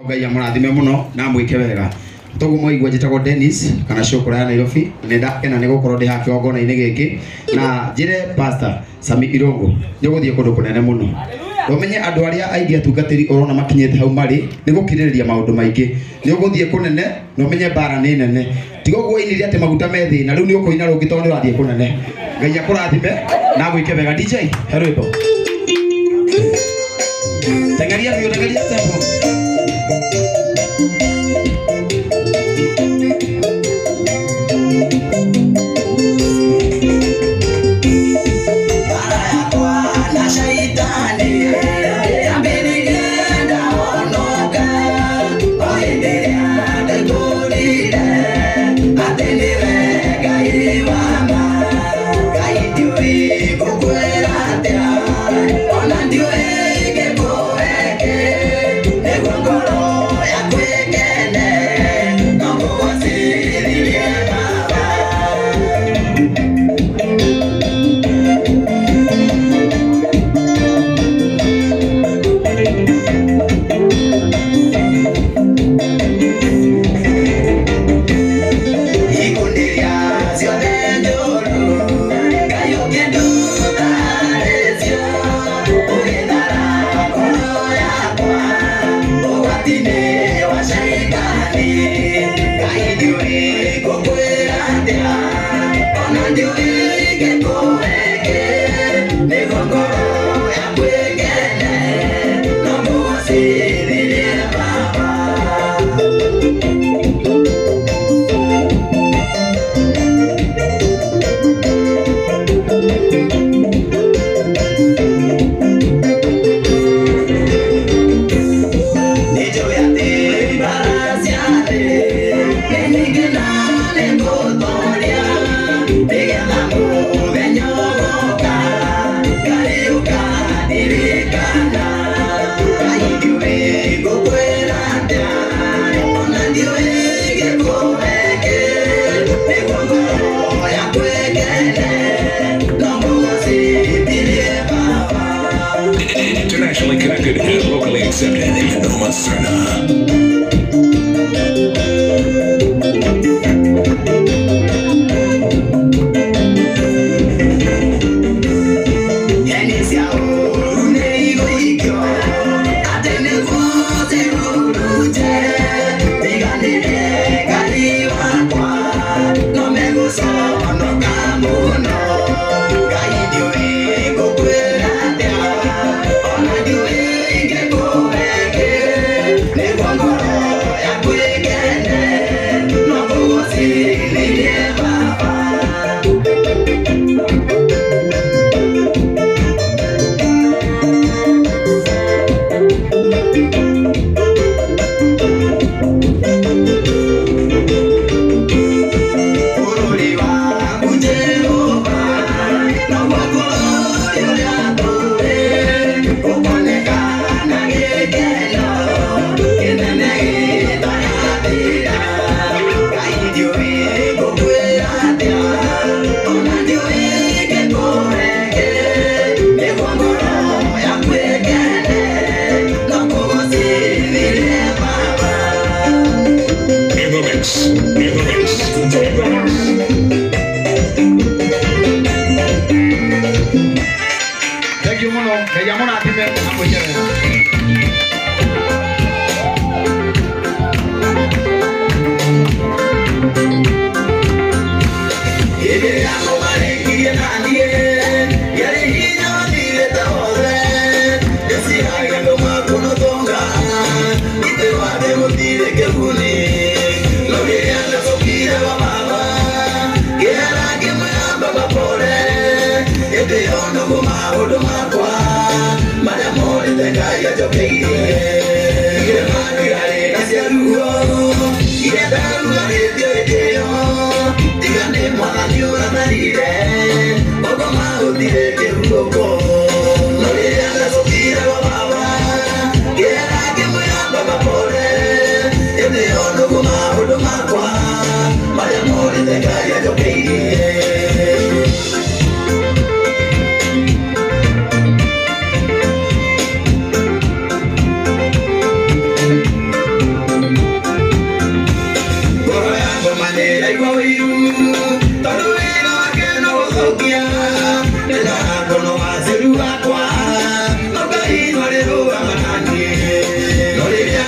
Ngai amũrathime mũno na amwĩke wega. Toguo mwaigua njĩtagwo Dennis kana Cũkũra ya Nairobi, nĩ ndakena nĩ gũkorwo ndĩ haha kĩgongona-inĩ gĩkĩ na njĩre Pastor Sami Irungu nĩ ũgũthiĩ kũndũ kũnene mũno. Ũmenye andũ arĩa aingĩ atungatĩri ũrona makinyĩte hau marĩ nĩ gũkirĩrĩria maũndũ maingĩ. Nĩ ũgũthiĩ kũnene na ũmenye mbara nĩ nene. Tiga ũguo wainire atĩ maguta me thĩna, rĩu nĩ ũkũina rũngĩ tondũ nĩ ũrathiĩ kũnene. Ngai akũrathime na agwĩke wega. DJ, he rwĩmbo. Teng'eria biũ, teng'eria tempo. Internationally connected and locally accepted. Noma Serna. Thank you mũno. Ngai amũrathime na amwĩke wega.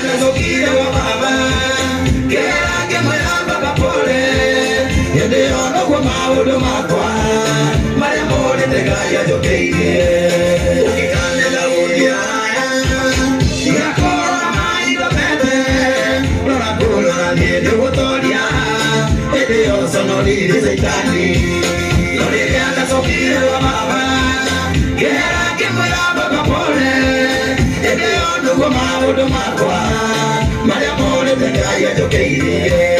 ndacokire gwa baba ngĩra ngĩmwĩra baba pole hĩndĩ ĩyo noguo maũndũ makwa marĩa morĩte Ngai anjokeirie ũngĩkanenda gũthiĩ tigakorwo maithomete rora kũrora niĩ nĩgũtoria hĩndĩ ĩyo conoririe caitani no rĩrĩa ndacokire gwa baba ngĩra ngĩmwĩra baba pole hĩndĩ ĩyo noguo maũndũ makwa marĩa morĩte Ngai anjokeirie.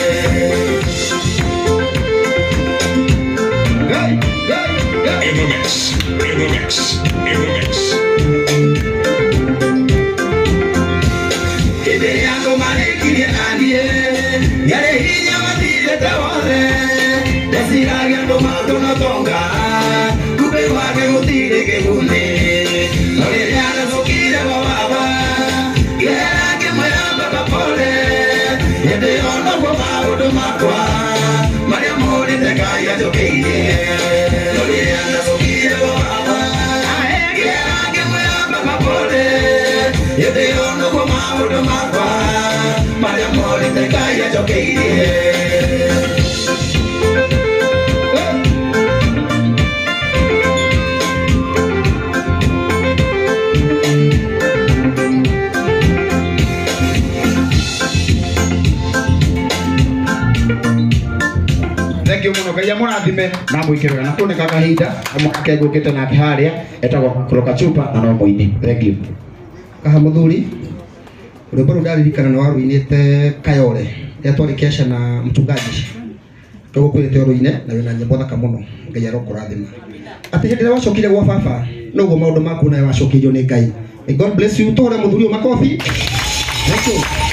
In the mix, in the mix, in the mix. Hĩndĩ ĩrĩa andũ marĩkirie na niĩ nĩarĩ hinya mathirĩte wothe ndeciragia andũ maũndũ na ũtonga kumbe gwake gũtirĩ kĩguni no rĩrĩa ndacokire gwa baba ngĩra ngĩmwĩra baba pole hĩndĩ ĩyo noguo maũndũ makwa marĩa morĩte Ngai anjokeirie no rĩrĩa ndacokire gwa baba ngĩra ngĩmwĩra baba pole hĩndĩ ĩyo noguo maũndũ makwa marĩa morĩte Ngai anjokeirie. Thank you muno Ngai amũrathime na mwĩke wega na kuoneka kahinda mwanake ngũkĩte nake harĩa etagwo Kuroka Chupa na no mũini. Thank you. Kaha muthuri rwĩmbo rũu ndaririkana nĩ warũinĩte Kayore rĩrĩa twarĩ kesha na mchungaji tũgũkwĩrĩte ũrũine na wĩna nyĩmbo thaka mũno Ngai arokũrathima atĩ hĩndĩ ĩrĩa wacokire gwa baba noguo maũndũ maku nawe wacokeirio nĩ Ngai. May God bless you. Tũhũre mũthuri ũyũ makobi. Thank you.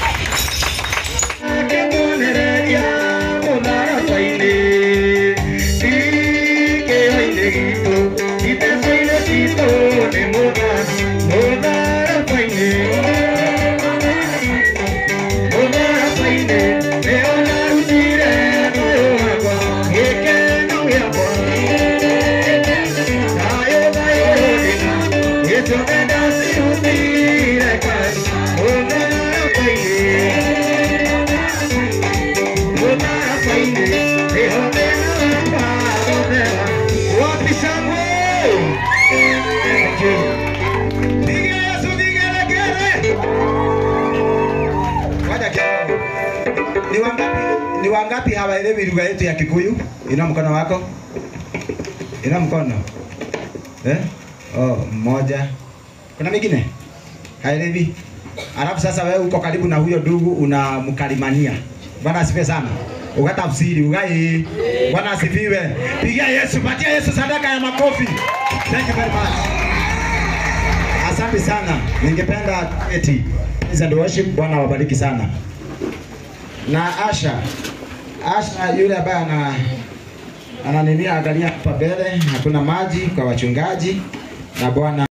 Ni wangapi hawaelewi lugha yetu ya Kikuyu? Inua mkono wako. Inua mkono. Eh? Oh, mmoja. Kuna mwingine? Haelewi. Alafu sasa wewe uko karibu na huyo ndugu unamkalimania. Bwana asifiwe sana. Ukatafsiri, ugai. Bwana asifiwe. Pigia Yesu, patia Yesu sadaka ya makofi. Thank you very much. Asante sana. Ningependa eti praise and worship. Bwana wabariki sana. Na Asha yule ambaye ananinia, angalia hapa mbele, hakuna maji kwa wachungaji na Bwana